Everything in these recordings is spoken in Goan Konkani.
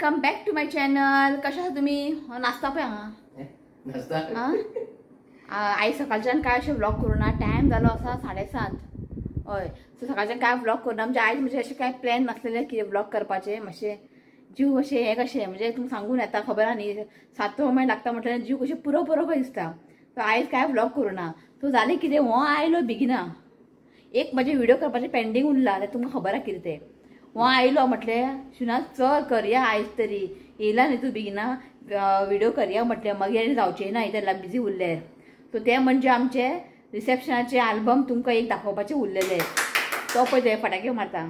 Welcome back to my channel. कशा आसा तुमी? नाश्ता पळय हांगा. आयज सकाळच्यान काय अशें व्लॉग करूं ना, टायम जालो आसा 7:30. हय, सो सकाळच्यान काय व्लॉग करूं ना, म्हणजे आयज म्हणजे अशें काय प्लॅन नासलेले कितें व्लॉग करपाचें. मातशें जीव अशें हें कशें म्हणजे तुमकां सांगून येता खबर आहा न्ही, 7 म्हयने लागता म्हटल्यार जीव कशें पुरो पुरो कशें दिसता. सो आयज काय व्लॉग करूं ना. सो जालें कितें, हो आयलो बेगिना, एक म्हजें व्हिडिओ करपाचें पेंडींग उरला तें तुमकां खबर आहा कितें तें. हो आयलो म्हटलें शिवनाथ चल करया आयज तरी, येयला न्ही तूं बेगिना व्हिडिओ करया म्हटलें, मागीर जावचें ना इतलें बिजी उरलें. सो तें म्हणजे आमचे रिसेप्शनाचे आल्बम तुमकां एक दाखोवपाचें उरलेलें, तो पळय थंय फटाके मारता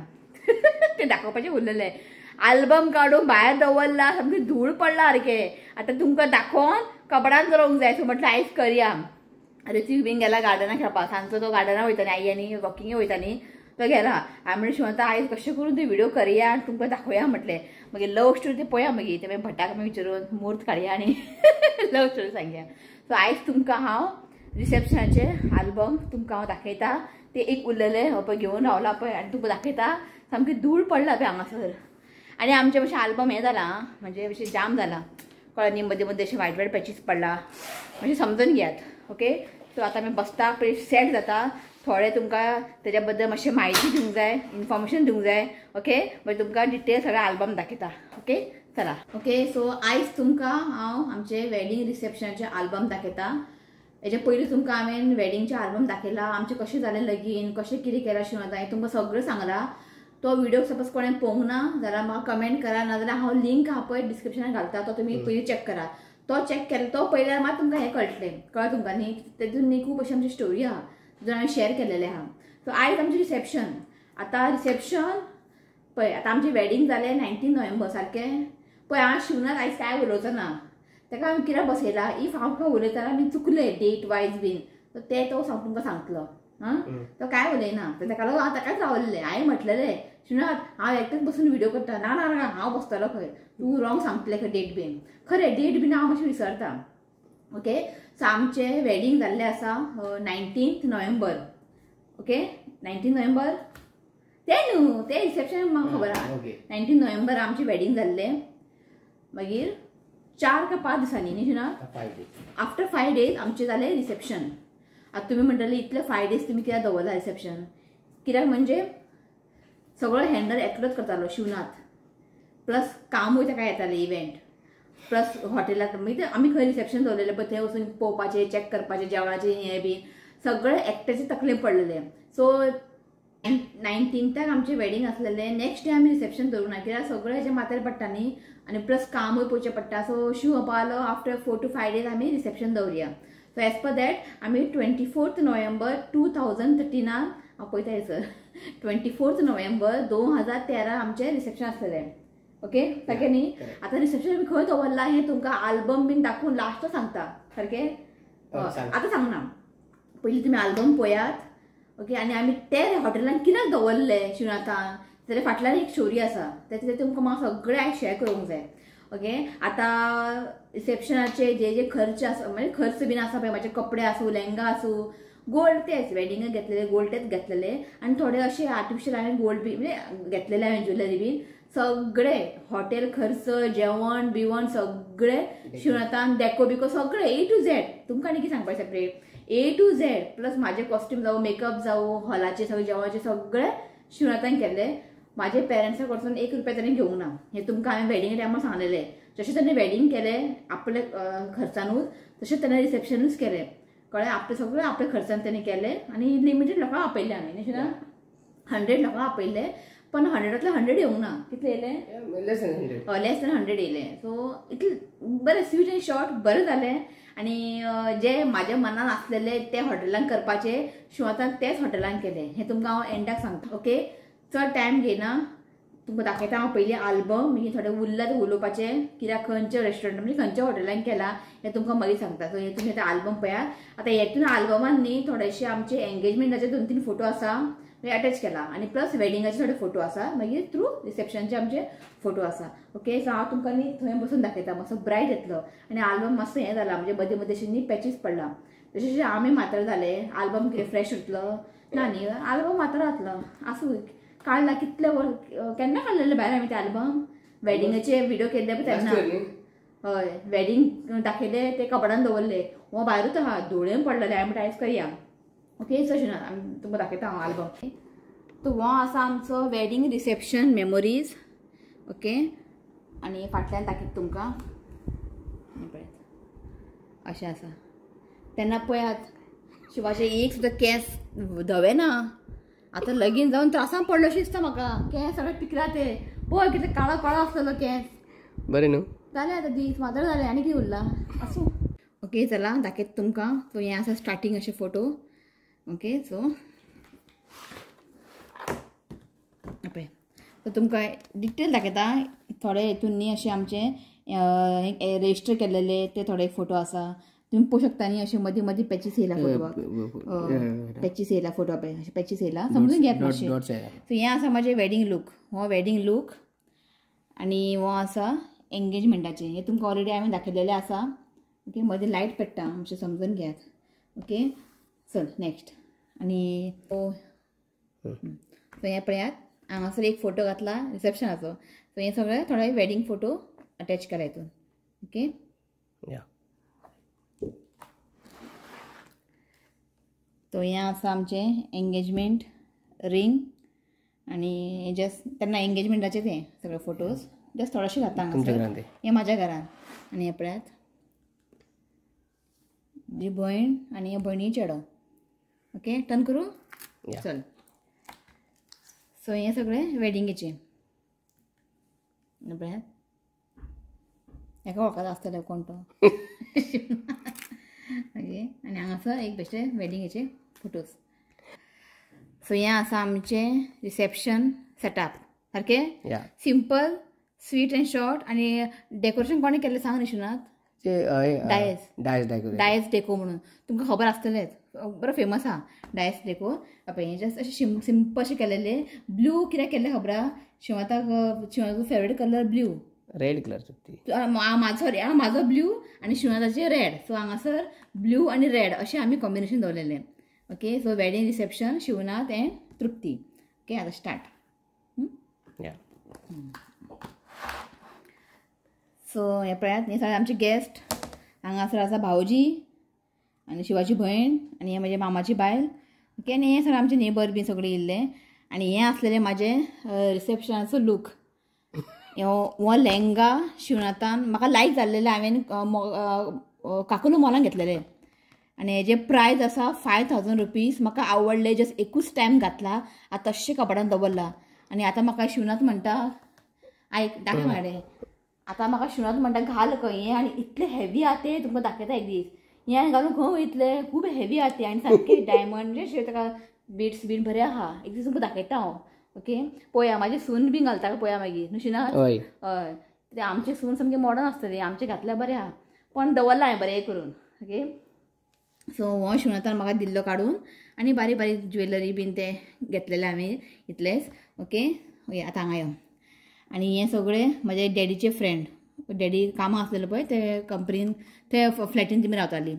तें दाखोवपाचें उरलेलें. आल्बम काडून भायर दवरला, सामकी धूळ पडला सारकें. आतां तुमकां दाखोवन कपडान दवरूंक जाय. सो म्हटलें आयज करया. ऋत्विक बीन गेला गार्डना खेळपाक, सांजचो तो गार्डना वयता न्ही, आई आनी वॉकिंगे वयता न्ही, तो गेला. हांवें म्हणलें शिवनाथ आयज कशें करून ते व्हिडिओ करया आनी तुमकां दाखोवया म्हटलें. मागीर लव स्टोरी ते पळया, मागीर ते मागीर भटाक मागीर विचारून म्हूर्त काडया आनी लव स्टोरी सांगया. सो आयज तुमकां हांव रिसेप्शनाचे आल्बम तुमकां हांव दाखयता. ते एक उरलेलें हो पळय घेवन रावला पळय आनी तुमकां दाखयता. सामकी धूळ पडला पळय हांगासर. आनी आमचें मातशें आल्बम हें जालां, म्हणजे मातशें जाम जालां, कळ्ळें न्ही, मदीं मदीं अशें वायट वायट पॅचीस पडला, मातशें समजून घेयात. ओके, सो आतां आमी बसता पळय, सेट जाता. थोडे तुमकां तेज्या बद्दल मातशें म्हायती दिवंक जाय, इन्फॉर्मेशन दिवंक जाय. ओके, मागीर तुमकां डिटेल सगळें आल्बम दाखयता. ओके चला. ओके, सो आयज तुमकां हांव आमचे वेडिंग रिसेप्शनाचे आल्बम दाखयता. हेजे पयलीं तुमकां हांवें वेडिंगचे आल्बम दाखयला, आमचें कशें जालें लगीन, कशें कितें केलां शिवनाथ, हांवें तुमकां सगळें सांगलां. तो व्हिडिओ सपोज कोणें पळोवंक ना जाल्यार म्हाका कमेंट करा, नाजाल्यार हांव लिंक आहा पळय डिस्क्रिप्शनान घालता, तो तुमी पयलीं चॅक करा. तो चॅक केलो तो पळयल्यार मात तुमकां हें कळटलें, कळ्ळें तुमकां न्ही. तेतून न्ही खूब अशी आमची स्टोरी आहा, तितून हांवें शेअर केलेलें आहा. सो आयज आमचें रिसेप्शन. आतां रिसेप्शन पळय, आतां आमचें वेडिंग जालें 19 नोव्हेंबर सारकें. पळय हांव शिवनाथ आयज काय उलोवचो ना, ताका हांवें कित्याक बसयला, if हांव खंय उलयता आमी चुकलें डेट वायज बीन, सो तें तो तुमकां सांगतलो. आं, तो काय उलयना, ताका लागून हांव ताकाच रावलें. हांवें म्हटलेलें शिवनाथ हांव एकटेच बसून व्हिडिओ करता, ना ना ना हांव बसतलो खंय, तूं रॉंग सांगतलें खंय डेट बीन. खरें डेट बीन हांव मातशें विसरता. ओके, सो आमचें वेडिंग जाल्लें आसा 19 नोव्हेंबर. ओके, 19 नोव्हेंबर तें न्हू, तें रिसेप्शन म्हाका खबर आहा. 19 नोव्हेंबर आमचें वेडिंग जाल्लें. मागीर 4 का 5 दिसांनी न्ही शिवनाथ, आफ्टर 5 डेज आमचें जालें रिसेप्शन. आतां तुमी म्हणटले इतले 5 डेज तुमी कित्याक दवरला रिसेप्शन? कित्याक म्हणजे सगळो हँडल एकलोच करतालो शिवनाथ, प्लस कामूय ताका येतालें, इव्हेंट प्लस हॉटेलाक. मागीर आमी खंय रिसेप्शन दवरलेलें पळय थंय वचून पळोवपाचें, चॅक करपाचें, जेवणाचें हें बी सगळें एकट्याचे तकलेन पडलेलें. सो 19th आमचें वेडिंग आसलेलें. नेक्स्ट डे आमी रिसेप्शन दवरूंक ना, कित्याक सगळें हेजें माथ्यार पडटा न्ही, आनी प्लस कामूय पळोवचें पडटा. सो शिव म्हणपाक आफ्टर 4 to 5 days आमी रिसेप्शन दवरुया. सो एज पर that आमी 24 नोव्हेंबर 2013 हांव पळयता सर, 24 नोव्हेंबर 2013 आमचें रिसेप्शन आसलेलें. ओके सारकें न्ही. आतां रिसेप्शन आमी खंय दवरलां हें तुमकां आल्बम बीन दाखोवन लास्ट सांगता सारकें. आतां सांगना, पयलीं तुमी आल्बम पळयात. ओके, आनी आमी ते हॉटेलान कित्याक दवरलें शिवनाथान, जाल्यार फाटल्यान एक स्टोरी आसा, तें तुमकां म्हाका सगळें आयज शेअर करूंक जाय. ओके, आतां रिसेप्शनाचे जे जे खर्च आसा, म्हणजे खर्च बीन आसा पळय, म्हाजे कपडे आसूं, लेहंगा आसूं, गोल्ड तेच वेडिंगाक घेतलेले गोल्ड तेच घेतलेले, आनी थोडे अशे आर्टिफिशियल हांवें गोल्ड बी म्हणजे घेतलेले हांवें ज्वेलरी बीन, सगळे हॉटेल खर्च, जेवण बिवण सगळे शिवनाथान, डेको बिको सगळे ए टू झेड. तुमकां आनी कितें सांगपाचें separate, A to Z plus म्हाजे कॉस्ट्यूम जावं, मेकअप जावं, हॉलाचे सगळे जेवणाचे सगळे शिवनाथान केल्ले. म्हाजे पेरंट्सा कडसून 1 रुपया ताणें घेवंक ना, हें तुमकां हांवें वेडिंग टायमार सांगलेलें. जशें ताणें वेडिंग केलें आपल्या खर्चानूच, तशें ताणें रिसेप्शनूच केलें, कळ्ळें. आपलें सगळें आपल्या खर्चान ताणें केलें आनी लिमिटेड लोकांक आपयलें हांवें न्ही शिवनाथ, 100 लोकांक आपयलें, पण 100तले 100 येवंक ना, कितले येयले, लेस देन 100 येयले. सो इतलें बरें स्वीट आनी शॉर्ट बरें जालें. आनी जे म्हाज्या मनान आसलेले ते हॉटेलान करपाचें शिवनाथान तेच हॉटेलान केलें, हें तुमकां हांव एंडाक सांगता. ओके, चड टायम घेयना, तुमकां दाखयता हांव पयलीं आल्बम, मागीर थोडें उरलां तें उलोवपाचें, कित्याक खंयच्या रेस्टॉरंट म्हणजे खंयच्या हॉटेलान केलां हें तुमकां मागीर सांगता. सो हें तुमी आतां आल्बम पळयात. आतां हेतून आल्बमान न्ही थोडेशे आमचे एंगेजमेंटाचे 2-3 फोटो आसा अटॅच केला, आनी प्लस वेडिंगाचे थोडे फोटो आसा, मागीर थ्रू रिसेप्शनचे आमचे फोटो आसा. ओके, सो हांव तुमकां न्ही थंय बसून दाखयता, मातसो ब्रायट येतलो. आनी आल्बम मातसो हें जाला, म्हणजे मदीं मदीं अशें न्ही पॅचीस पडला, जशें जशें आमी मात्र जाले आल्बम कितें फ्रेश उरतलो ना न्ही, आल्बम मात्र जातलो. आसूं, काडला कितले केन्ना काडलेले भायर आमी ते आल्बम, वेडिंगाचे व्हिडिओ केल्ले पळय तेन्ना. हय वेडिंग दाखयले ते कपडान दवरले. हो भायरूच आहा, धुळेन पडलेले. हांवें म्हणटा आयज करया. ओके सो शिवनाथ आमी तुमकां दाखयता हांव आल्बम. सो हो आसा आमचो वेडिंग रिसेप्शन मेमोरीज. ओके आनी फाटल्यान दाखयता तुमकां पळयात अशें आसा. तेन्ना पळयात शिवाचे एक सुद्दां केंस धवे ना. आतां लगीन जावन त्रासान पडलो अशें दिसता म्हाका. केंस सगळे पिकला ते पळय कितें काळो काळो आसलेलो केंस. बरें न्हू जालें आतां दीस माजर जालें आनी कितें उरला आसूं. ओके चला दाखयता तुमकां. सो हें आसा स्टार्टींग अशें फोटो. ओके सो पळय सो तुमकां डिटेल दाखयता. थोडे हितून न्ही अशें आमचे रजिस्टर केल्लेले ते थोडे फोटो आसा. तुमी पळोवंक शकता न्ही अशें मदीं मदीं पॅचीस येयला फोटवाक. पॅचीस येयला फोटो पळय अशें पॅचीस येयला समजून घेयात मातशें. सो हें आसा म्हाजें वेडिंग लूक. हो वेडिंग लूक आनी हो आसा एंगेजमेंटाचें. हें तुमकां ऑलरेडी हांवें दाखयलेलें आसा. ओके मदीं लायट पेट्टा मातशें समजून घेयात. ओके चल नेक्स्ट. आनी सो हें पळयात हांगासर एक फोटो घातला रिसेप्शनाचो. सो हें सगळें थोडे वेडिंग फोटो अटॅच केला हितून. ओके सो हें आसा आमचें एंगेजमेंट रिंग. आनी जस्ट तेन्ना एंगेजमेंटाचे ते सगळे फोटोज जस्ट थोडेशे घातला हांगासर. हें म्हाज्या घरान. आनी हें पळयात म्हजी भयण आनी हे भयणी चेडो. ओके टर्न करूं चल. सो हें सगळें वेडिंगेचें पळयात. हेका वळखता आसतलें कोण तो. ओके आनी हांगासर एक बेश्टे वेडिंगेचे फोटोज. सो हें आसा आमचें रिसेप्शन सेटअप सारकें सिंपल स्वीट एंड शॉर्ट. आनी डेकोरेशन कोणें केल्लें सांग न्ही शिवनाथ? डायस डायस डेको म्हणून तुमकां खबर आसतलेंच. बरो फेमस आहा डायस डेको. पळय हें जस्ट अशें सिंपल अशें केलेलें. ब्लू कित्याक केल्लें खबर आहा? शिवनाथाक शिवनाथाचो favourite colour blue. Red colour sorry म्हाजो ब्लू आनी शिवनाथाचे रेड. सो हांगासर ब्लू आनी रेड अशें आमी कॉम्बिनेशन दवरलेलें. Okay so wedding reception Shivnath and Trupti. Okay आतां स्टार्ट. सो हें पळयात हे सगळे आमचे गेस्ट. हांगासर आसा भावजी आनी शिवाची भयण आनी हे म्हजे मामाची बायल. ओके आनी हे सगळे आमचे नेबर बी सगळे येयल्ले. आनी हें आसलेलें म्हाजें रिसेप्शनाचो लूक. हो लेहंगा शिवनाथान म्हाका लायक जाल्लेलें. हांवें काकुलू मॉलान घेतलेलें आनी हेजे प्रायज आसा 5000 रुपीज. म्हाका आवडलें. जस्ट एकूच टायम घातला आतां तशें कपडान दवरला. आनी आतां म्हाका शिवनाथ म्हणटा आयक दाखय म्हाडे. आतां म्हाका शिवनाथ म्हणटा घाल खंय हें. आनी इतलें हेवी आहा तें तुमकां दाखयता एक दीस. हें घालून खंय वयतलें? खूब हेवी आहा तें आनी सारकें डायमंड म्हणजे ताका बीट्स बीन बरें आहा. एक दीस तुमकां दाखयता हांव. ओके पळया म्हाजी सून बीन घालता पळया मागीर न्हू शिवनाथ? हय ते आमची सून सामकी मॉडर्न आसतली. आमचें घातल्यार बरें आहा पण दवरलां हांवें बरें करून. ओके सो हो शिवनाथान म्हाका दिल्लो काडून. आनी बारीक बारीक ज्वेलरी बीन ते घेतलेले हांवें इतलेंच. ओके ओके आतां हांगा यो. आनी हें सगळें म्हजे डॅडीचे फ्रेंड. डॅडी कामां आसलेले पळय ते कंपनीन ते फ्लॅटीन तुमी रावताली.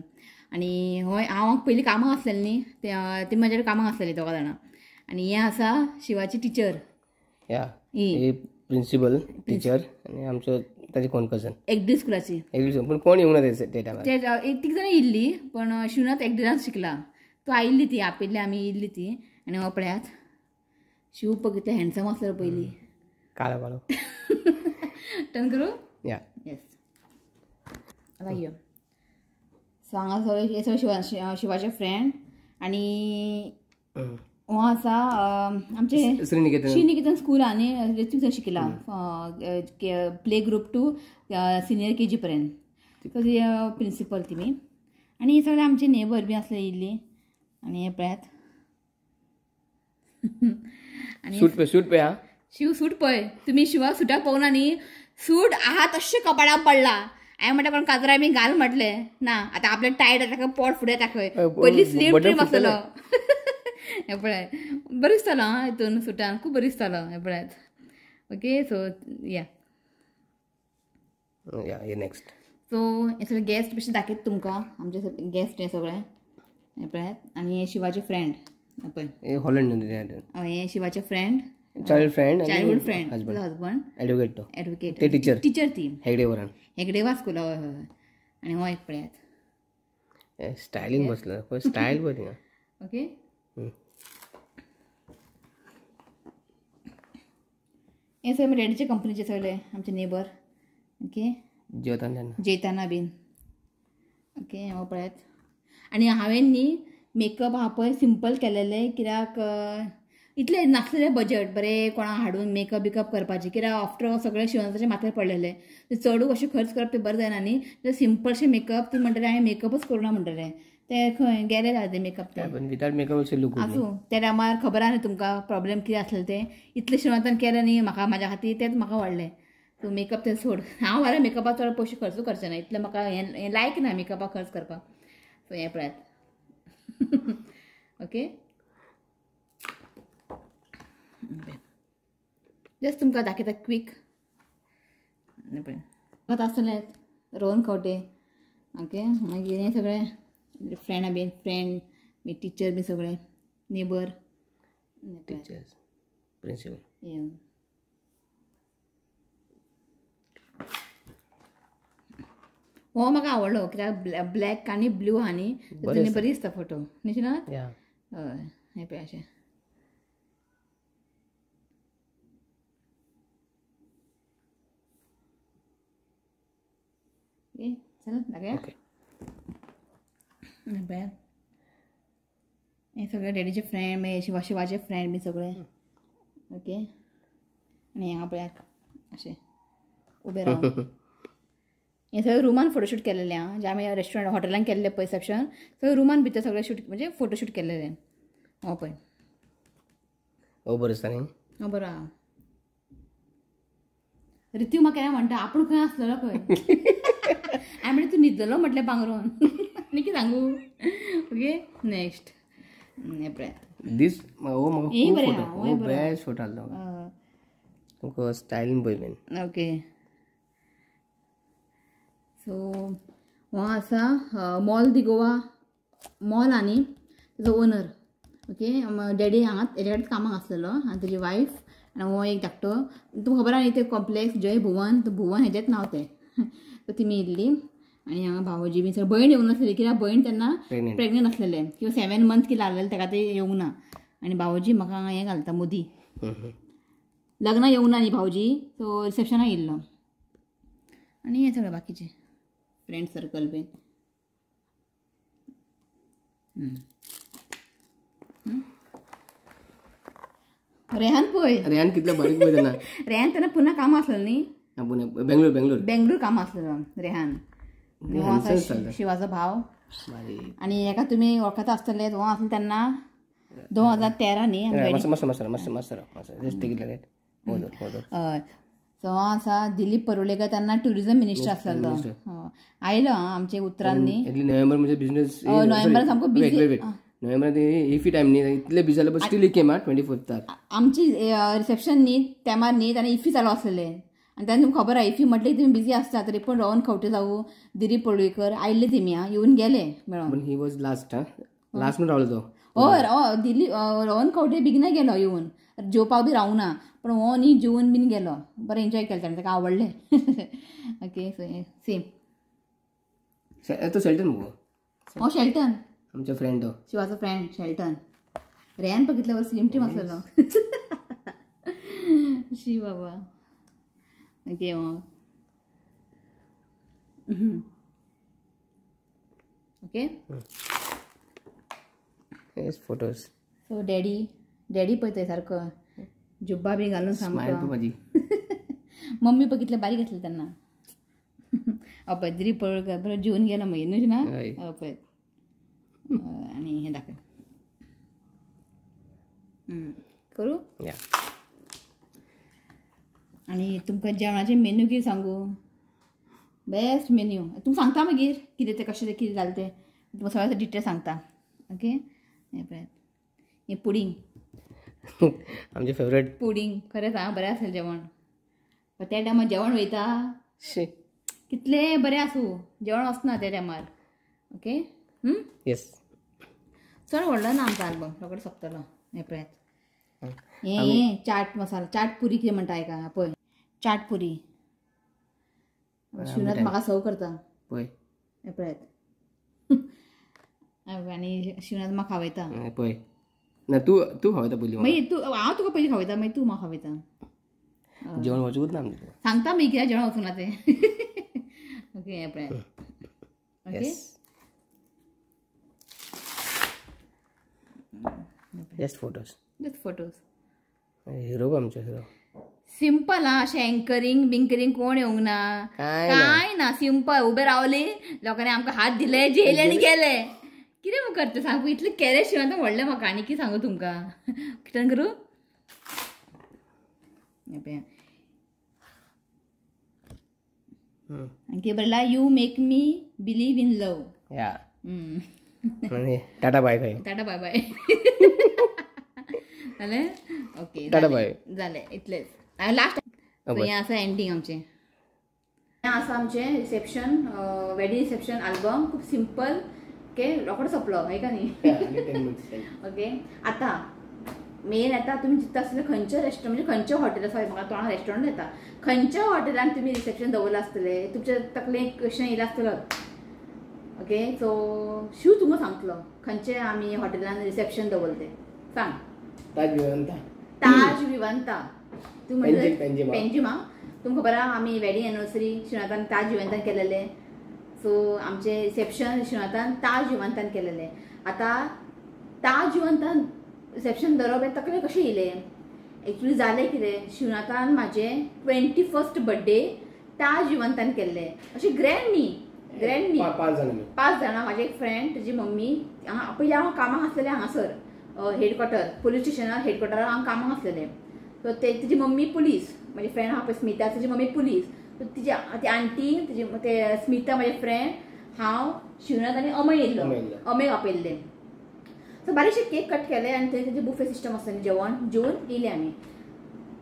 आनी हय हांव पयलीं कामां आसलेलें न्ही ते म्हाजे कडेन कामां आसलेली दोगां जाणां. आनी हें आसा शिवाची टिचर. ही प्रिंसिपल टिचर आनी आमचो ताची कोण कजन एगडी स्कुलाची. एगडी पूण कोण येवना ते टायमार. एक तीग जाणां येयल्ली पण शिवनाथ एगडीनाच शिकला. तो आयिल्ली ती आपयल्ली आमी येयल्ली ती. आनी हो पळयात शिव पळय कितले हँडसम आसलो पयलीं. काळो काळो. टर्न करूं? या येस आतां यो. सो हांगा सगळे हे सगळे शिवाचे फ्रेंड. आनी हो आसा आमचे श्रीनिकेतन स्कूल आनी थंय शिकला play group to senior KG पर्यंत. सो ती प्रिंसिपल तिमी. आनी हे सगळे आमचे नेबर बी आसले येयल्ली. आनी हे पळयात आनी सूट पळय शिव सूट पळय. तुमी शिवाक सुटाक पळोवना न्ही. सूट आहा तशें कपाडाक पडला. हांवें म्हणटा कोण काजरा बी घाल म्हटलें ना. आतां आपलें टायट आतां पोट फुडें दाखय. पयलीं स्लीम ट्रीम आसलेलो. हें पळय बरें दिसतालो आं हितून सुटान खूब बरें दिसतालो. हें पळयात. ओके सो या नेक्स्ट. सो हे सगळे गेस्ट बेश्टे दाखयता तुमकां आमचे गेस्ट हे सगळे. हें पळयात. आनी हे शिवाचे फ्रेंड पळय हॉलंड. हे शिवाचे friend Child friend, childhood friend, husband advocate, तो एडवोकेट, ते टीचर, टीचर ती हेगडेवरान, हेगडेवा स्कुला. हय हय. आनी हो एक पळयात स्टायलीन बसलो, स्टायल बरी. ओके, हे सगळे डॅडीचे कंपनीचे सगळे आमचे नेबर. ओके, जेवताना जेताना बीन. ओके, हो पळयात. आनी हांवें न्ही मेकअप हा पळय सिंपल केलेले, कित्याक इतलें नासलेलें बजट बरें कोणाक हाडून मेकअप बिकअप करपाचें, कित्याक आफ्टर ऑल सगळें शिवनाथाच्या माथ्यार पडलेलें, चडूच अशें खर्च करप तें बरें जायना न्ही. सिंपलशें मेकअप, ती म्हणटलें हांवें मेकअपच करूं ना म्हणटलें, ते खंय गेले जालें मेकअप ते विदाउट मेकअप लूक आसूं. त्या टायमार खबर आहा न्ही तुमकां प्रॉब्लेम कितें आसलें तें, इतलें शिवनाथान केलें न्ही म्हाका म्हाज्या खातीर, तेंच म्हाका व्हडलें. सो मेकअप तें सोड, हांव जाल्यार मेकअपाक चड पयशे खर्चूच करचें ना, इतलें म्हाका हें लायक ना मेकअपाक खर्च करपाक. सो हें पळयात. ओके, जस्ट तुमकां दाखयता क्वीक. पळय आसतलें रोहन खंवटे. ओके, मागीर हें सगळें फ्रेंडा बीन, फ्रेंड मागीर टिचर बी सगळे, नेबर, टिचर्स, प्रिंसिपल. हो म्हाका आवडलो कित्याक ब्लॅक आनी ब्लू आहा न्ही, तेणी बरी दिसता फोटो न्ही ना. हय, हें पळय अशें. ओके, चल दाखया. पळयात हे सगळे डॅडीचे फ्रेंड, मागीर शिवाचे फ्रेंड बी सगळे. ओके, आनी हांगा पळयात अशें उबें रावन हे सगळे रुमान फोटोशूट केलेले आहा, जे आमी रेस्टॉरंट हॉटेलान केल्ले पळय रिसेप्शन, सगळे रुमान भितर सगळे शूट म्हणजे फोटोशूट केलेले. हो पळय, हो बरें दिसता न्ही, हो बरो आहा. रितू म्हाका केन्ना म्हणटा आपूण खंय आसलेलो खंय, हांवें म्हणलें तूं न्हिदलेलो म्हटलें पांगरून, आनी कितें सांगू. ओके, नेक्स्ट हें पळयात. दीस हो म्हाका खूब फोटो, बेस्ट फोटो आसलो तुमकां स्टायलीन पळय मेन. ओके, सो हो आसा मॉल दी गोवा मॉल आनी ताजो ओनर. ओके, डॅडी हांगा हेज्या कडेन कामाक आसलेलो आनी तेजी वायफ, आनी हो एक धाकटो, तुमकां खबर आहा न्ही तें कॉम्प्लेक्स जय भुवन, भुवन हेजेंच नांव तें. सो तिमी येयल्ली आनी हांगा भावोजी बी सगळें, भयण येवंक नासलेली कित्याक भयण तेन्ना प्रेग्नंट आसलेलें किंवा 7 मंथ कितें लागलेलें तेका तें येवंक ना. आनी भावोजी म्हाका हांगा हें घालता मुदी, लग्नाक येवंक ना न्ही भावजी, सो रिसेप्शनाक येयल्लो. आनी हें सगळें बाकीचें फ्रेंड सर्कल बीन. रेहान पळय, रेहान कितलो बारीक पळय तेन्ना, रेहान तेन्ना पुना कामां आसलेलो न्ही, बेंगलोर, बेंगलोर बेंगलोर कामां आसलेलो रेहान. शिवाचो भाव. आनी हेका तुमी वळखता आसतले, हो आसलो तेन्ना 2013 न्ही. हय, सो हो आसा दिलीप परुळेकर, तेन्ना ट्युरिजम मिनिस्टर आसलेलो. आयलो आमचे उतरान न्ही, नोव्हेंबर म्हणजे बिझनेस, नोव्हेंबर सामको बिझी, नोव्हेंबरात इफी टायम न्ही, इतले बिझी जाले, बट स्टील he came 24 आमची रिसेप्शन न्ही तेमार न्ही, तेन्ना इफी चालू आसलेले. आनी तेन्ना तुमकां खबर आहा इफी म्हटलें तुमी बिझी आसता, तरी पूण रोहन खंवटे जावं दिलीप परुळेकर आयिल्ले तेमी येवन गेले मेळोन. He was last, last म्हणून रावलो तो. हय, दिलीप रोहन खंवटे बेगिना गेलो येवन, जेवपाक बी रावना, पूण हो न्ही जेवन बीन गेलो, बरें एन्जॉय केलें ताणें, ताका आवडलें. ओके, सो सेम तो शेल्टन मुगो, हो शेल्टन आमचो फ्रेंड, तो शिवाचो फ्रेंड शेल्टन. रेहान बघितल्यावर स्लिम टीम आसलेलो. शी बाबा. Okay, okay, photos. So daddy, daddy पळय सारको जुब्बा बी घालून सामको. मम्मी पळय कितले बारीक आसले तेन्ना. पळय दिलीप परुळेकर बरो जेवन गेलो मागीर न्हू ना. पळय आनी हें दाखय करूं. आनी तुमकां जेवणाचे मेन्यू कितें सांगू, बेस्ट मेन्यू तुमकां सांगता मागीर कितें तें कशें तें कितें जालें तें तुमकां सगळें डिटेल सांगता. ओके, हें पळयात, हें पुडींग आमचें फेवरेट पुडींग. खरेंच हांव बरें आसलें जेवण, पण त्या टायमार जेवण वयता कितलें बरें आसूं जेवण वचना त्या टायमार. ओके, येस, चड व्हडलो ना आमचो आल्बम, रोकडो सोंपतलो. हें पळयात, हे चाट मसाला, चाट पुरी कितें म्हणटा हेका पळय, चाट पुरी. शिवनाथ म्हाका सर्व करता पळय, पळयात. आनी शिवनाथ म्हाका खावयता पळय. ना तूं तूं खावयता पयलीं, मागीर तूं, हांव तुका पयलीं खावयता, मागीर तूं म्हाका खावयता. जेवण वचूंक ना आमचें, सांगता मागीर कित्याक जेवण वचूंक ना तें. ओके हें पळयात. Okay just photos, just photos. Hero आमचो हिरो. सिंपल आं, अशें एंकरींग बिंकरींग कोण येवंक ना, कांय ना, सिंपल उबे रावली, लोकांनी आमकां हात दिले, जेले आनी गेले. कितें म्हूण करता सांगू, इतलें केलें शिवाय व्हडलें म्हाका आनी कितें सांगू तुमकां. कितें करूं आनी कितें बरयलां, you make me believe in love. Yeah tata bye bye, tata bye bye. जालें? ओके टाटा बाय, जालें इतलेंच. लास्ट हें आसा एंडींग आमचें. हें आसा आमचें रिसेप्शन, वेडींग रिसेप्शन आल्बम. खूब सिंपल. ओके रोकडो सोंपलो हय का न्ही. ओके आतां मेन येता तुमी चिंत्ता आसतले खंयच्या रेस्टोरंट, म्हणजे खंयच्या हॉटेल आसा, म्हाका तोंडाक रेस्टोरंट येता, खंयच्या हॉटेलान तुमी रिसेप्शन दवरलां आसतलें, तुमच्या तकलेक क्वेश्चन येयला आसतलो. ओके सो शिव तुमकां सांगतलो खंयचे आमी हॉटेलान रिसेप्शन दवरलें तें. सांग. ताज विवंता. ताज विवंता तूं म्हणटा पेंजिमा. तुमकां खबर आहा आमी वेडींग एनिवर्सरी शिवनाथान ताज विवंतान केलेलें. सो आमचें रिसेप्शन शिवनाथान ताज विवंतान केलेलें. आतां ताज विवंतान रिसेप्शन दवरप हें तकलें कशें येयलें, एक्चुली जालें कितें, शिवनाथान म्हाजें 21st birthday ताज विवंतान केल्लें. अशें ग्रँड न्ही, ग्रँड न्ही, 5 जाणां, म्हाजी एक फ्रेंड, तेजी मम्मी. पयलीं हांव कामाक आसलेलें हांगासर हेडक्वॉर्टर, पुलीस स्टेशनार हेडक्वॉर्टरार हांव कामाक आसलेलें. सो ते तिजी मम्मी पुलीस, म्हाजी फ्रेंड आहा पळय स्मिता, तिजी मम्मी पुलीस. सो तिजी ती आंटी, तिजी ते स्मिता म्हाजे फ्रेंड, हांव, शिवनाथ आनी अमय येयल्लो, अमय आपयल्लें. सो बारीकशे केक कट केले आनी थंय तेजे बुफे सिस्टम आसता न्ही, जेवण जेवन येयले आमी.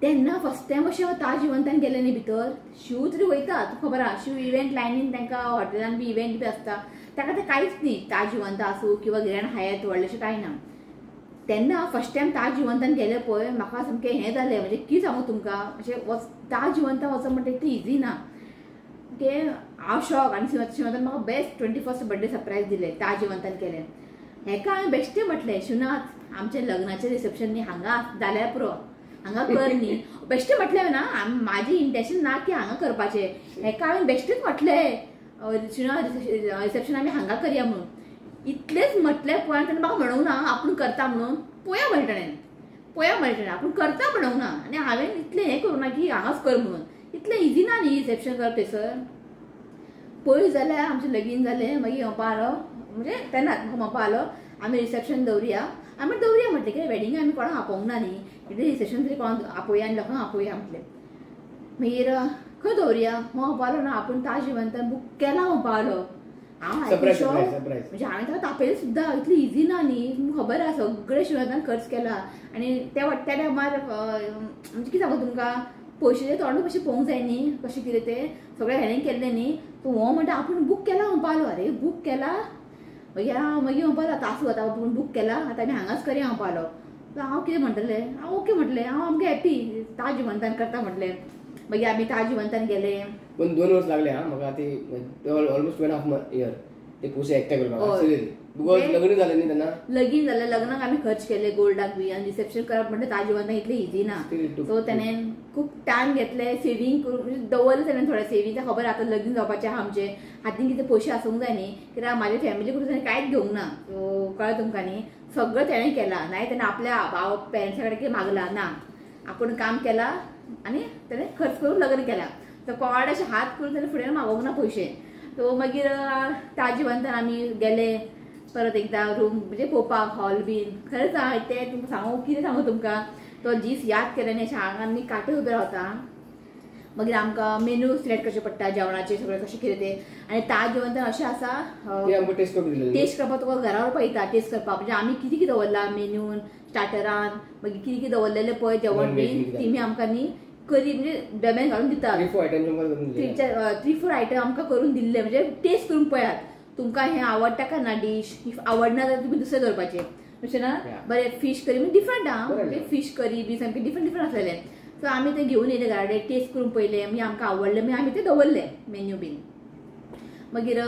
तेन्ना फर्स्ट टायम अशें हांव ताज विवंतान गेलें न्ही भितर. शिव तरी वयता तुका खबर आहा, शिव इव्हेंट लायनीन तांकां हॉटेलान बी इव्हेंट बी आसता, ताका तें कांयच न्ही, ताज विवंता आसूं किंवां ग्रँड हायत व्हडलेशें कांय ना. तेन्ना फर्स्ट टायम ताज विवंतान गेलें पळय, म्हाका सामकें हें जालें, म्हणजे कितें सांगू तुमकां, अशें वच ताज विवंतान वचप म्हणटा इतलें इजी ना. ओके हांव शॉक. आनी शिवनाथान म्हाका बेस्ट 21st birthday surprise दिलें, ताज विवंतान केलें. हेका हांवें बेश्टें म्हटलें, शिवनाथ आमचें लग्नाचें रिसेप्शन न्ही हांगा जाल्यार पुरो, हांगा कर न्ही. बेश्टें म्हटलें ना, म्हाजें इंटेन्शन ना की हांगा करपाचें, हेका हांवें बेश्टेंच म्हटलें शिवनाथ रिसेप्शन आमी हांगा करया म्हणून. इतलेंच म्हटलें पळय, आनी ताणें म्हाका म्हणूंक ना आपूण करता म्हणून. पळया म्हणलें ताणें, पळया म्हणलें ताणें, आपूण करता म्हणूंक ना. आनी हांवें इतलें हें करूंक ना की हांगाच कर म्हणून, इतलें इजी ना न्ही रिसेप्शन करप थंयसर. पळय जाल्यार आमचें लगीन जालें, मागीर म्हणपा आलो, म्हणजे तेन्नाच म्हाका म्हणपा आलो आमी रिसेप्शन दवरुया. आमी दवरुया म्हटलें, कित्याक वेडिंगाक आमी कोणाक आपोवंक ना न्ही, कितें रिसेप्शन तरी कोणाक आपोवया आनी लोकांक आपोवया म्हटलें. मागीर खंय दवरुया म्हणपा आलो ना, आपूण ताज विवंतान बूक केला म्हणपा आलो. हांव म्हणजे हांवें ताका तापयलें सुद्दां, इतलें इजी ना न्ही, तुमकां खबर आहा सगळें शिवनाथान खर्च केला. आनी त्या टायमार म्हणजे कितें सांगू तुमकां, पयशेचें तोंडूय कशें पळोवंक जाय न्ही, कशें कितें तें सगळें हेणें केल्लें न्ही. सो हो म्हणटा आपूण बूक केला म्हणपा आलो. अरे बूक केला, मागीर हांव मागीर म्हणपा आलो आतां आसूं, आतां आपूण बूक केला, आतां आमी हांगाच करया म्हणपा आलो. हांव कितें म्हणटलें, हांव ओके म्हटलें, हांव आमकां हॅपी ताज विवंतान करता म्हटलें. मागीर आमी ताज विवंतान गेले. पण 2 वर्स लागले हा म्हाका, ती ऑलमोस्ट 2.5 इयर ते पयशे एकठांय करपाक. Because लग्न जालें न्ही तेन्ना, लगीन जालें, लग्नाक आमी खर्च केले गोल्डाक बी, आनी रिसेप्शन करप म्हणटा ताज विवंतान इतलें इजी ना. सो तेणें खूब टायम घेतले सेवींग करून, म्हणजे दवरलें तेणें थोडें सेवींग. खबर आतां लगीन जावपाचें आहा आमचें, हातीन कितें पयशे आसूंक जाय न्ही, कित्याक म्हाज्या फॅमिली कडून ताणें कांयच घेवंक ना. सो कळ्ळें तुमकां न्ही, सगळें तेणें केलां. नाय तेणें आपल्या भाव पेरंट्सा कडेन कितें मागलां ना, आपूण काम केलां आनी तेणें खर्च करून लग्न केलां. सो कोणाक अशें हात करून तेणें फुडें मागोवंक ना पयशे. सो मागीर ताज विवंतान आमी गेले परत एकदां रूम म्हणजे पळोवपाक हॉल बीन. खरेंच हांव तें तुमकां सांगू कितें सांगू तुमकां, तो दीस याद केले न्ही, अशें आंगान न्ही कांटे उबे रावता. मागीर आमकां मेन्यू सिलेक्ट करचें पडटा जेवणाचें सगळें कशें कितें तें. आनी ताज विवंतान अशें आसा टेस्ट करपाक तुका घरा व्हरपाक येता टेस्ट करपाक. म्हणजे आमी कितें कितें दवरलां मेन्यून, स्टार्टरान, मागीर कितें कितें दवरलेलें पळय जेवण बीन, तेमी आमकां न्ही करी म्हणजे डब्यान घालून दितात. 3-4 आयटम आमकां करून दिल्ले, म्हणजे टेस्ट करून पळयात तुमकां हें आवडटा काय ना डीश, if आवडना जाल्यार तुमी दुसरें दवरपाचें. अशें ना बरें फिश करी म्हणजे डिफरंट आं फिश करी बी सामकें डिफरंट डिफरंट आसलेलें. सो आमी ते घेवन येयले घरा कडेन टेस्ट करून पळयलें मागीर आमकां आवडलें मागीर आमी ते दवरले मेन्यू बीन. मागीर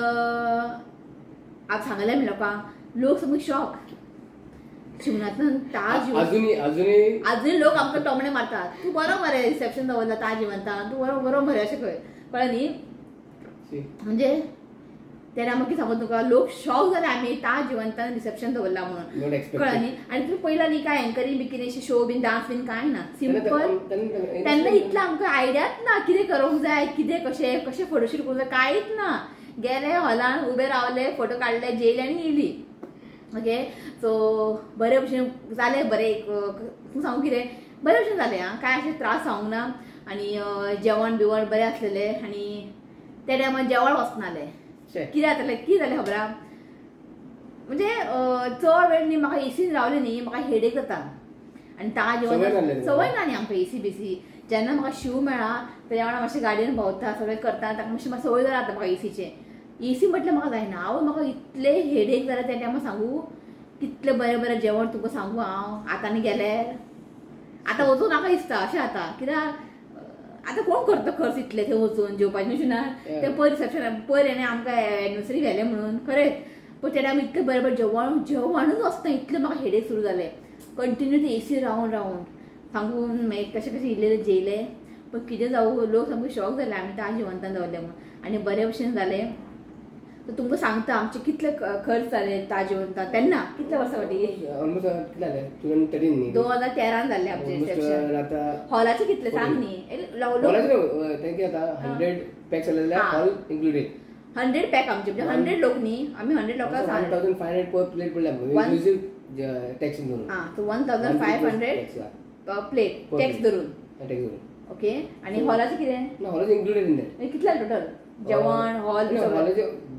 आतां सांगलें आमी लोकांक लोक सामके शॉक शिवनाथान ताज अजूनय लोक आमकां टोमणे मारतात तूं बरो मरे रिसेप्शन दवरला ताज इव्हंटान तूं बरो बरो मरे अशें खंय कळ्ळें न्ही. म्हणजे तेन्ना मागीर सांगू तुका लोक शॉक जाले आमी ताज इव्हंटान रिसेप्शन दवरला म्हणून कळ्ळें न्ही. आनी तुमी पयला न्ही काय एंकरींग बिकरींग अशें शो बीन डान्स बीन कांय ना सिंपल. तेन्ना इतलें आमकां आयडियाच ना कितें करूंक जाय कितें कशें कशें फोटोशूट करूंक जाय कांयच ना. गेले हॉलान उबे रावले फोटो काडले जेयले आनी येयली. ओके सो बरे भशेन जालें बरें एक तूं सांगू कितें बरे भशेन जालें आं कांय अशें त्रास जावंक ना. आनी जेवण बिवण बरें आसलेलें आनी त्या टायमार जेवण वचनासलें कितें जातालें कितें जालें खबर आहा म्हणजे चड वेळ न्ही म्हाका एसीन रावलें न्ही म्हाका हेडेक जाता आनी ताज जेवण संवय ना न्ही आमकां एसी बीसी. जेन्ना म्हाका शीव मेळ्ळा तेज्या वांगडा मातशें गाडयेन भोंवता सगळें करता ताका मातशें म्हाका संवय जाता म्हाका एसीचें. एसी म्हटल्यार म्हाका जायना हांव म्हाका इतलें हेडेक जालें त्या टायमार सांगू कितलें बरें बरें जेवण तुमकां सांगू हांव आतां आनी गेल्यार आतां वचूं नाका दिसता अशें जाता कित्याक आतां कोण करता खर्च इतले थंय वचून जेवपाचें अशें ना. तें पयर रिसेप्शन पयर हेणें आमकां एनिवर्सरी व्हेलें म्हणून खरेंच पूण त्या टायमार इतलें बरें बरें जेवण जेवणूच वचना इतलें म्हाका हेडेक सुरू जालें कंटिन्यू ते एसी रावन रावन सांगून मागीर कशें कशें इल्लें जेयलें. पण कितें जावं लोक सामके शॉक जाले आमी ताज इव्हंटान दवरलें म्हणून आनी बरे भशेन जालें. तर तुमकां सांगता आमचे कितले खर्च जाले ताज इव्हंटान तेन्ना कितले वर्सां फाटीं 2013 जाल्लें आमचें रिसेप्शन. हॉलाचे कितले सांग न्ही 100 पॅक आमचे म्हणजे 100 लोक न्ही आमी 100 लोकांक 1500 पर प्लेट पडले टॅक्स धरून. आं सो 1500 प्लेट टॅक्स धरून. ओके आनी हॉलाचें कितें? हॉलाचें इन्क्लुडेड इन that. कितले टोटल जेवण हॉल?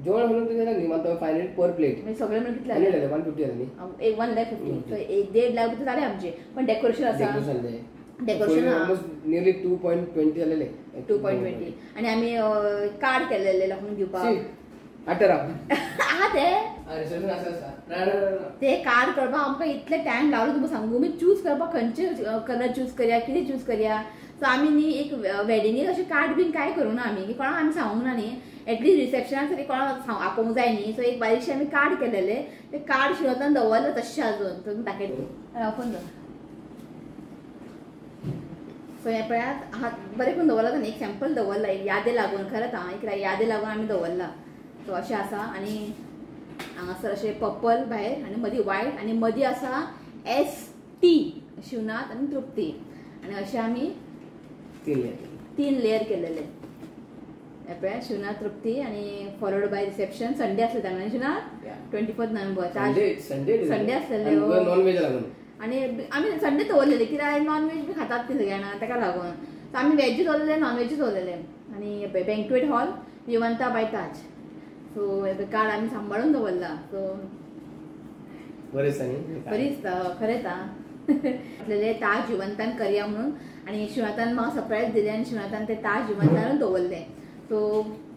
जेवण म्हणून तुझं 1500 पर प्लेट सगळें म्हणून कितले जालें? 150 जालें न्ही. एक 1,50,000 सो 1.5 लाख भितर जालें आमचें. पण डेकोरेशन आसा डेकोरेशन ऑलमोस्ट नियरली 2.20 जालेलें 2.20. आनी आमी कार्ड केलेले लोकांक दिवपाक आहा ते ते कार्ड करपाक आमकां इतले टायम लागलो तुमकां सांगू. मी चूज करपाक खंयचे कलर चूज करया कितें चूज करया. सो आमी न्ही एक वेडिंगेक अशें कार्ड बीन कांय करूं ना आमी की कोणाक आमी सांगूंक ना न्ही एटलीस्ट रिसेप्शनाक तरी कोणाक आपोवंक जाय न्ही. सो एक बारीकशें आमी कार्ड केलेलें तें कार्ड शिवतान दवरलें तशें अजून तुमी दाखयता ओपन दवर. सो हें पळयात आहा बरें करून दवरलां ताणें एक सॅम्पल दवरला एक यादे लागून खरेंच आं एक यादे लागून आमी दवरला. सो अशें आसा आनी हांगासर अशें पर्पल भायर आनी मदीं वायट आनी मदीं आसा ST Shivnath आनी तृप्ती आनी अशें आमी 3 लेयर केलेले. पळया शिवनाथ तृप्ती आनी फॉलोड बाय रिसेप्शन संडे आसले तेन्ना शिवनाथ 24 नोव्हेंबर संडे आसलेले आनी आमी संडे दवरलेले कित्याक नॉन वेज बी खातात ती सगळ्या जाणां ताका लागून. सो आमी वेजूय दवरलेले नॉन वेजूय दवरलेले. आनी banquet hall Vivanta by Taj. So card आमी सांबाळून दवरला. सो बरें दिसता खरेंच आं म्हटलेलें ताज इव्हंटान करया म्हणून आनी शिवनाथान म्हाका सरप्रायज दिलें आनी शिवनाथान ते ताज इव्हंटानूच दवरलें. सो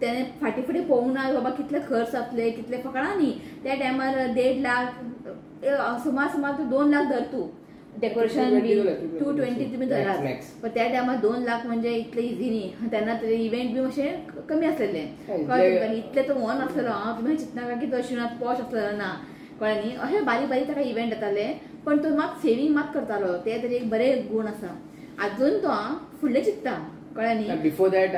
तेणें फाटीं फुडें पळोवंक ना बाबा कितले खर्च जातले कितले फकत न्ही त्या टायमार 1.5 लाख सुमार सुमार तूं 2 लाख धर तूं डेकोरेशन बी 220 तुमी धरात पण त्या टायमार 2 लाख म्हणजे इतले इजी न्ही. तेन्ना ते इव्हेंट बी मातशें कमी आसलेले कळ्ळें इतलें तो व्हड नासलेलो आं तुमी चिंतनाका की तो शिवनाथ पॉश आसलेलो ना कळ्ळें न्ही. अशें बारीक बारीक ताका इव्हेंट जाताले पण तो मात सेवींग मात करतालो ते तरी एक बरें गूण आसा आजून तो आं फुडलें चिंत्ता कळ्ळें न्ही. बिफोर that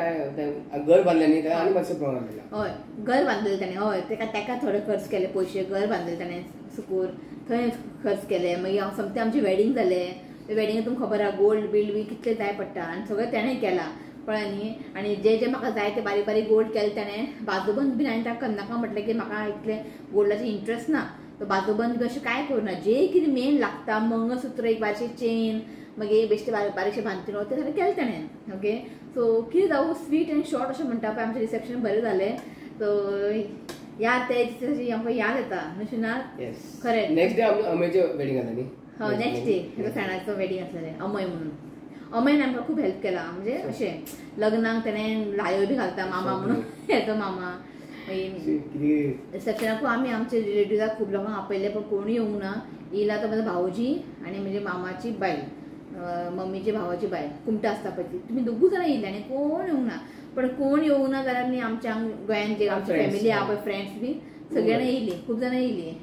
घर बांदलें न्ही आनी मातशें प्रॉब्लम जालें. हय घर बांदलें ताणें हय ताका ताका थोडे खर्च केले पयशे घर बांदले ताणें सुकूर थंय खर्च केले. मागीर हांव सोमतें आमचें वेडींग जालें वेडिंग तुमकां खबर आहा गोल्ड बिल्ड बी कितलें जाय पडटा आनी सगळें तेणें केलां कळ्ळें न्ही. आनी जे जे म्हाका जाय ते बारीक बारीक गोल्ड केलें तेणें बाजूबंद बीन हांवें ताका करनाका म्हटलें की म्हाका इतलें गोल्डाचें इंट्रस्ट ना तो बाजूबंद बी अशें कांय करूं ना जे कितें मेन लागता मंगळसूत्र एक बारीकशें चेन मागीर बेश्टे बारीक बारीकशें बांदतलो तें सगळें केलें तेणें. ओके सो कितें जावं स्वीट एंड शॉर्ट अशें म्हणटा पळय आमचें रिसेप्शन बरें जालें. सो याद ते आमकां याद येता न्हू शिवनाथ खरें. नेक्स्ट डे अमयचें वेडिंग आसलें न्ही. हय नेक्स्ट डे हेका फ्रेंडाचो वेडिंग आसलेलें अमय म्हणून. अमयन आमकां खूब हेल्प केला म्हणजे अशें लग्नाक तेणें लायो बी घालता मामा म्हणून हेचो मामा. मागीर रिसेप्शनाकूय आमी आमचे रिलेटिव्साक खूब लोकांक आपयले, पण कोणूय येवंक ना. येयला तो म्हजो भावजी आनी म्हजे मामाची बायल, मम्मीची भावाची बायल, कुमटा आसता पळय ती, तुमी दोगूय जाणां येयले आनी कोण येवंक ना. पण कोण येवंक ना जाल्यार न्ही आमच्या गोंयान जे आमची फॅमिली आहा पळय, फ्रेंड्स बी सगळीं जाणां येयलीं, खूब जाणां येयलीं.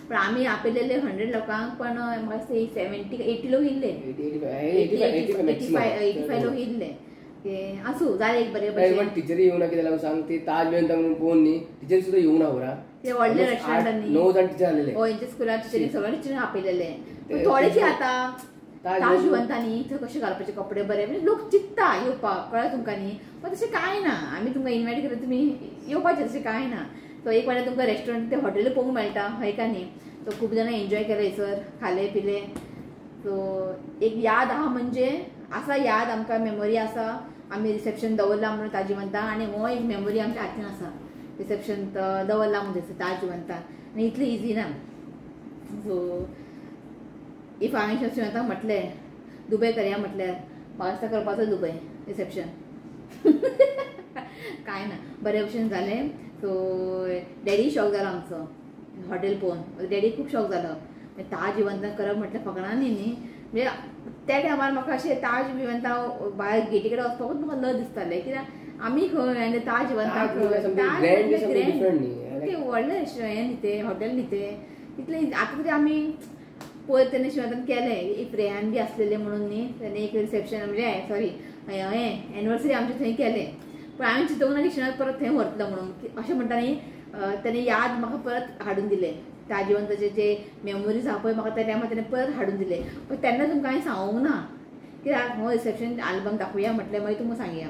पण आमी आपयलेले 100 लोकांक, पण म्हाका दिसता 70-80 लोक येयल्ले, 85 लोक येयल्ले. ते आसूं जालें एक बरें भशेन. टिचरी येवंक ना कित्याक लागून सांग, ती ताज बिन तांकां पळोवन न्ही टिचरी सुद्दां येवंक ना खबर. ते व्हडले रेस्टॉरंट 9 जाण टिचर आलेले. हय, तेंच्या स्कुलान टिचरी सगळ्या टिचरींक आपयलेले. पूण थोडे कितें जाता, ताज जिवंता न्ही थंय कशे घालपाचे कपडे बरे, म्हणजे लोक चिंत्ता येवपाक, कळ्ळें तुमकां न्ही. पण तशें कांय ना, आमी तुमकां इनवायट केलें तुमी येवपाचें, तशें कांय ना. सो एक वाटे तुमकां रेस्टॉरंट ते हॉटेल पळोवंक मेळटा, हय का न्ही. सो खूब जाणां एन्जॉय केलें थंयसर, खाले पिले. सो एक याद आहा, म्हणजे आसा याद आमकां, मेमोरी आसा. आमी रिसेप्शन दवरलां म्हणून ताजिवंता, आनी हो एक मेमोरी आमच्या हातीन आसा, रिसेप्शन दवरलां म्हणून ताजिवंता, आनी इतलें इजी ना. सो if हांवें शिवंताक म्हटलें दुबय करया म्हटल्यार म्हाका दिसता करपाचो दुबय रिसेप्शन. कांय ना, बरे भशेन जालें. सो डॅडी शॉक जालो आमचो हॉटेल पळोवन, डॅडी खूब शॉक जालो. ताज जिवंता करप म्हटल्यार फकणां न्ही न्ही, म्हणजे त्या टायमार म्हाका अशें ताज जिवंता भायर गेटी कडेन वचपाकूच म्हाका लज दिसतालें, कित्याक आमी खंय आनी ताज जिवंता खंय, ते व्हडलें हें न्ही तें हॉटेल न्ही तें तितलें. आतां तरी आमी पयर तेन्ना शिवंतान केलें, एक रेहान बी आसलेलें म्हणून न्ही तेन्ना एक रिसेप्शन म्हणजे सॉरी हें एनिवर्सरी आमचें थंय केलें. पण हांवें चिंतूंक ना की शिवंत परत थंय व्हरतलो म्हणून, अशें म्हणटा न्ही तेणें याद म्हाका परत हाडून दिलें. ताजिवंताचे जे मेमोरीज आहा पळय म्हाका त्या टायमार तेणें परत हाडून दिले. पण तेन्ना तुमकां हांवें सांगूंक ना कित्याक हो रिसेप्शन आल्बम दाखोवया म्हटलें, मागीर तुमकां सांगया.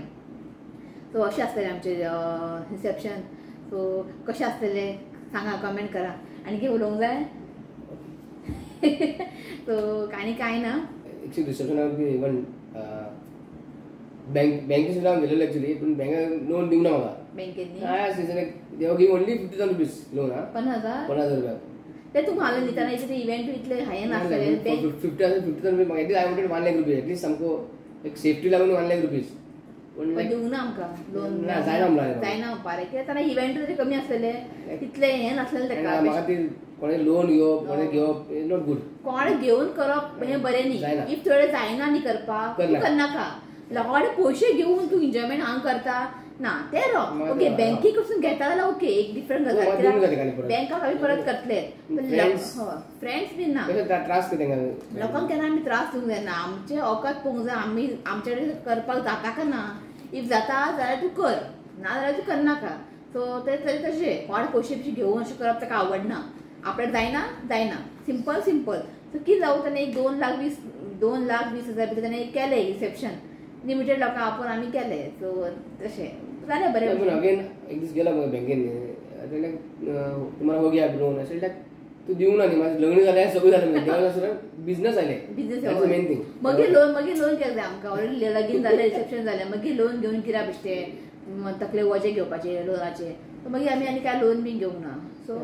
सो अशें आसतलें आमचें रिसेप्शन. सो कशें आसतलें सांगा, कमेंट करा. आनी कितें उलोवंक जाय? सो आनी कांय ना. रिसेप्शनाक इवन बँके सुद्दां हांव गेलेलो एक्चुअली, पूण बँकान लोन दिवंक ना म्हाका. बँकेन न्ही they give only 50,000 rupees loan. हा, 50,000 रुपया ते तूं घालून दितना इतले इव्हेंट इतले हायें नासतलें. 50,000 रुपीज म्हाका at least I wanted 1 lakh rupees at least, सामको एक सेफ्टी लागून 1 लाख रुपीज. पण दिवंक ना आमकां लोन, ना जायना म्हणल्यार जायना पारे, कित्याक ताणें इव्हेंट तरी कमी आसलेले, तितलें हें नासलेलें ताका. म्हाका ती कोणें लोन घेवप, कोणें घेवप not good. कोणें घेवन करप हें बरें न्ही. If थोडें जायना न्ही करपाक, तूं करनाका. लोकां कडेन पयशे घेवन तूं एन्जॉयमेंट हांगा करता ना ते रॉंग. ओके, बँके कडसून घेता जाल्यार ओके, एक डिफरंट गजाल, बँकाक आमी परत करतले. फ्रेंड्स बी ना, लोकांक केन्ना आमी त्रास दिवंक जायना. आमचे औकात पळोवंक जाय, आमी आमचे कडेन करपाक जाता का ना. If जाता जाल्यार तूं कर, ना जाल्यार तूं करनाका. सो ते तरी तशें कोण पयशे बिशे घेवन अशें करप ताका आवडना. आपल्याक जायना जायना, सिंपल सिंपल. सो कितें जावं, ताणें एक 2,20,000 भितर ताणें केलें रिसेप्शन, लिमिटेड लोकांक आपोवन आमी केलें. सो तशें जालें बरें. पूण अगेन एक दीस गेलो बँकेन, तुम्हाला हो गया लोन अशें तूं दिवंक ना न्ही, म्हाजें लग्न जालें सगळें जालें, बिजनस आयलें, बिजनस मेन थिंग. मागीर लोन, मागीर लोन केलें आमकां ऑलरेडी लगीन जालें, रिसेप्शन जालें, मागीर लोन घेवन कित्याक बेश्टें तकले वजें घेवपाचें लोनाचें. सो मागीर आमी आनी कांय लोन बीन घेवंक ना. सो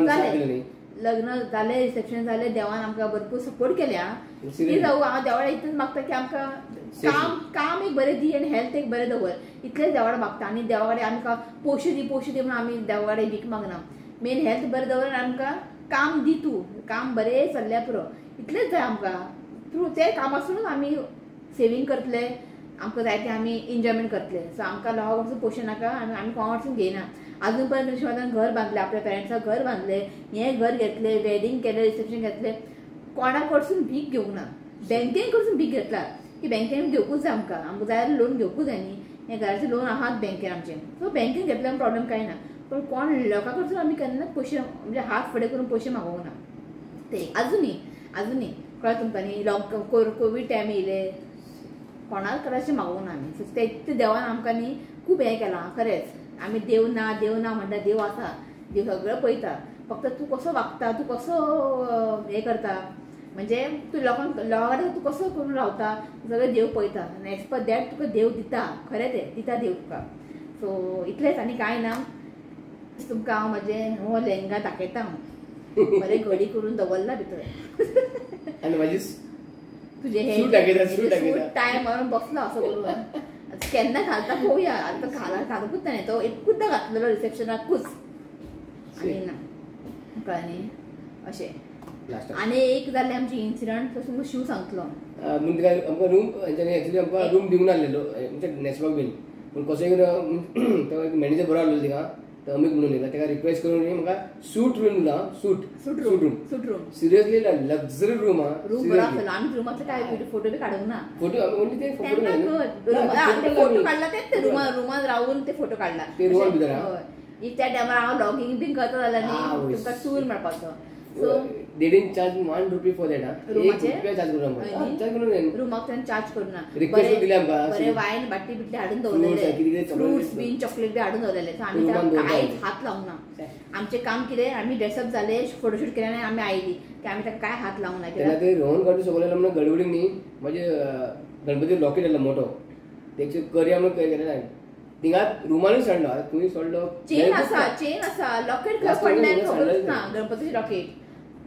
जालें लग्न जालें, रिसेप्शन जालें, देवान आमकां भरपूर सपोर्ट केल्या. कितें जावं, हांव देवाक इतलेंच मागता की आमकां काम काम एक बरें दी आनी हेल्थ एक बरें दवर, इतलेंच देवा कडेन मागता. आनी देवा कडेन आमकां पयशे दी पयशे दी म्हणून आमी देवा कडेन भीक मागना. मेन हेल्थ बरें दवर आनी आमकां काम दी तूं, काम बरें चल्ल्यार पुरो, इतलेंच जाय आमकां. थ्रू तें कामासूनच आमी सेवींग करतले, आमकां जाय तें आमी एन्जॉयमेंट करतले. सो आमकां लोकां कडसून पयशे नाका आनी आमी कोणा कडसून घेयना. आजून पर्यंत शिवाजान घर बांदलें, आपल्या पेरंट्साक घर बांदलें, हें घर घेतलें, वेडिंग केलें, रिसेप्शन घेतलें, कोणा कडसून भीक घेवंक ना. बँकेन कडसून भीक घेतला की बँकेन घेवकूच जाय आमकां, आमकां जाय जाल्यार लोन घेवकूच जाय न्ही, हें घराचें लोन आहात बँकेन आमचें. सो बँकेन घेतल्यार प्रॉब्लम कांय ना, पण कोण लोकां कडसून आमी केन्नाच पयशे म्हणजे हात फुडें करून पयशे मागोवंक ना. ते आजुनूय आजुनूय कळ्ळें तुमकां न्ही, लॉक कोवीड टायम येयले कोणाक कडेन मागोवंक ना आमी. सो ते देवान आमकां न्ही खूब हें केलां खरेंच. आमी देव ना देव ना म्हणटा, देव आसा, देव सगळें पळयता, फक्त तूं कसो वागता, तूं कसो हें करता, म्हणजे तूं लोकांक लोकां कडेन तूं कसो करून रावता सगळें देव पळयता. आनी एज पर that तुका देव दिता, खरें तें दिता देव तुका. सो इतलेंच आनी कांय ना. तुमकां हांव म्हजें हो लेहंगा दाखयता, हांव बरें घडी करून दवरला भितर. आनी म्हाजी तुजें हें टायम मारून बसला असो करून. केन्ना घालता पळोवया. आतां घालूंकूच ना तो एकूचदा घातलेलो रिसेप्शनाकूच आनी ना कळ्ळें न्ही अशें. आनी एक जालें आमचें इन्सिडंट तो तुमकां शिव सांगतलो. आमकां रूम एक्चुअली आमकां रूम दिवंक नासलेलो म्हणजे बीन पूण कसोय तो एक मॅनेजर बरो आसलेलो थिंगा तो अमीत म्हणून येयला ताका रिक्वेस्ट करून म्हाका सूट रूम दिला. Suite room seriously luxury room आहा. रूम बरो आसलो. आमी रुमांतले काय फोटो बी काडूंक ना. फोटो ओन्ली ते फोटो काडला ते रुमान रावून ते फोटो काडला ते रुमान भितर. हय त्या टायमार हांव लॉगींग बीन करता जाल्यार न्ही तुमकां चूर मेळपाचो. So they didn't charge 1 rupee for that. रुमाचे charge करूना रुमाक तांणी चार्ज करूना. रिक्वेस्ट दिली आमकां बरे वायन बाटी बिटली हाडून दवरलेले, फ्रुट्स बीन चॉकलेट बी हाडून दवरलेले. सो आमी ताका कांयच हात लावंक ना. आमचें काम कितें आमी ड्रेसअप जाले फोटोशूट केलें आनी आमी आयली की आमी ताका कांय हात लावंक ना. तेन्ना ते रोहन काडून सगळें म्हणून गडबडीन न्ही म्हजे गणपती लॉकेट आसलो मोठो तेचे करया म्हणून केलें थिंगा रुमानूच सांडलो. आतां तुमी सोडलो चेन आसा चेन आसा लॉकेट खंय पडलें खबरूच ना. गणपतीचें लॉकेट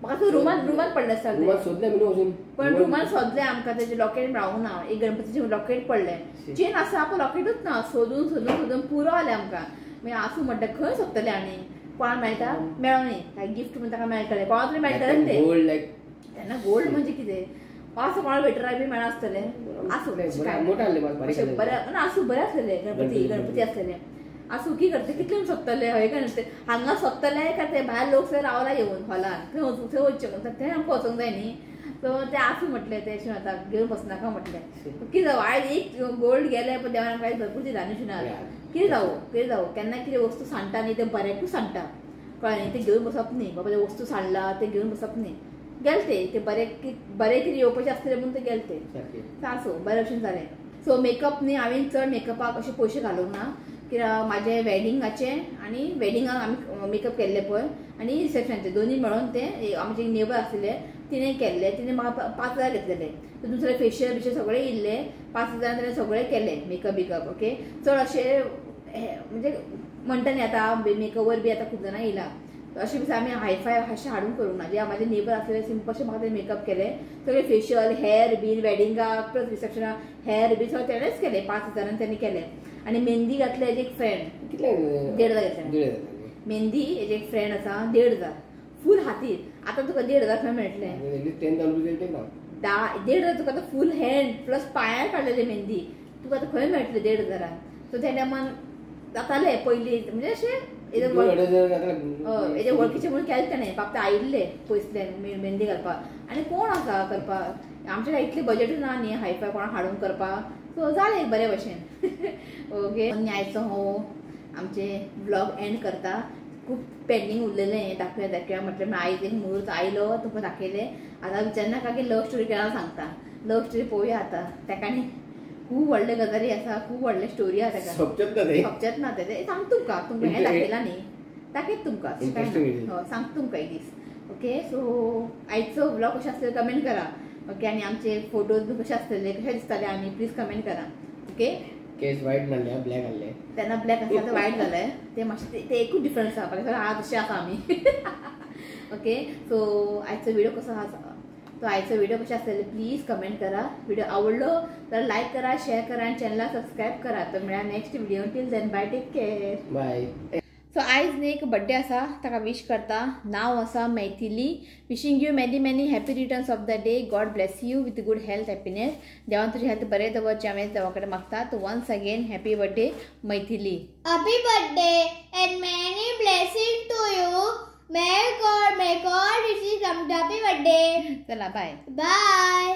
म्हाका तो रुमान रुमान पडलें आसता. रुमान सोदलें आमी वचून पण रुमान सोदलें आमकां तेजें लॉकेट रावूंक ना. एक गणपतीचें लॉकेट पडलें चेन आसा पूण लॉकेटूच ना. सोदून सोदून सोदून पुरो जालें आमकां. मागीर आसूं म्हणटा खंय सोदतलें आनी कोणाक मेळटा मेळों न्ही काय गिफ्ट म्हण ताका मेळटलें कोणा तरी मेळटलें तें गोल्ड लायक तेन्ना गोल्ड म्हणजे कितें आसूं कोणा वेटरा बी मेळनासतलें आसूं बरें आसूं बरें आसलेलें गणपती गणपती आसलेलें आसूं की करते कितले सोदतले हय काय न्ही हांगा सोदतले काय ते भायर लोक थंय रावला येवन हॉलान थंय वचूं थंय वचचें तें आमकां वचूंक जाय न्ही. सो तें आसूं म्हटलें तें अशें आतां घेवन बसनाका म्हटलें कितें जावं आयज एक गोल्ड गेलें पण देवान आमकां भरपूर दिला न्ही शिणार कितें जावं कितें जावं केन्ना कितें वस्तू सांडटा न्ही तें बऱ्याकूच सांडटा कळ्ळें न्ही. तें घेवन बसप न्ही बाबा तें वस्तू सांडला तें घेवन बसप न्ही गेले ते ते बरें बरें कितें येवपाचें आसतलें म्हणून ते गेले ते आसूं बरें भशेन जालें. सो मेकअप न्ही हांवें चड मेकअपाक अशे पयशे घालूंक ना कित्याक म्हाजें वेडिंगाचें आनी वेडिंगाक आमी मेकअप केल्ले पळय आनी रिसेप्शनाचें दोनूय मेळोन तें आमचे एक नेबर आसलें तिणें केल्लें तिणें म्हाका 5,000 घेतलेले. दुसरें फेशियल बिशियल सगळें येयल्लें 5,000 ताणें सगळें केलें मेकअप बिकअप ओके. चड अशें म्हणजे म्हणटा न्ही आतां मेकअपर बी आतां खूब जाणां येयला अशें बी आमी हायफाय अशें हाडून करूंक ना. जे म्हाजे नेबर आसलेले सिंपल अशें म्हाका तेणें मेकअप केलें सगळें फेशियल हेअर बीन वेडिंगाक प्लस रिसेप्शनाक हेअर बी सगळें तेणेंच केलें 5,000 तेणें केलें. आनी मेहंदी घातली हेजी एक फ्रेंड 1,500 घेतलें. मेहंदी हेजी एक फ्रेंड आसा 1,500 फूल हातीर. आतां तुका 1,500 खंय मेळटलें 1,500 तुका आतां फूल हँड प्लस पांयार काडलेली मेहंदी तुका आतां खंय मेळटलें 1,500. सो त्या टायमान जातालें पयलीं म्हणजे अशें हेजे वळखीचें म्हणून केलें तेणें बाबा आयिल्ले पयसल्यान मेहंदी घालपाक आनी कोण आसा करपाक आमच्या इतलें बजेटूच ना न्ही हायफाय कोणाक हाडून करपाक. सो जालें बरे भशेन ओके. आनी आयचो हो आमचे ब्लॉग एंड करता. खूब पेंडींग उरलेलें दाखया दाखया म्हटलें आयज एक मुहूर्त आयलो तुमकां दाखयलें. आतां विचारनाका की लव स्टोरी केन्ना सांगता लव स्टोरी पळोवया आतां ताका न्ही खूब व्हडले गजाली आसा खूब व्हडले स्टोरी आसा ताका सोंपचेच ना तें सांगता तुमकां तुमकां हें दाखयलां न्ही दाखयत तुमकां हय सांगता तुमकां एक दीस ओके. सो आयचो व्लॉग कशें आसतलें कमेंट करा ओके. आनी आमचे फोटोज बी कशे आसतले कशे दिसताले आमी प्लीज कमेंट करा ओके. केस वायट नासले ब्लॅक आसले तेन्ना ब्लॅक आसले आतां वायट जालें तें मातशें तें एकूच डिफरन्स आसा बाकी सगळें आहा तशें आसा आमी ओके. सो आयचो व्हिडिओ कसो आसा तो आयचो व्हिडिओ कशें आसतले प्लीज कमेंट करा. व्हिडिओ आवडलो तर लायक करा शेअर करा आनी चॅनलाक सबस्क्रायब करा. तर मेळ्ळा next video till then bye take care bye. So आयज न्ही एक बड्डे आसा ताका विश करता. नांव आसा Maithili. Wishing you many many happy returns of the day. God bless you with good health happiness. देवान तुजें हेल्थ बरें दवरचें हांवें देवा कडेन मागता. So once again happy birthday Maithili. Happy birthday and many blessing to you. May God receive. Happy birthday. चला बाय बाय.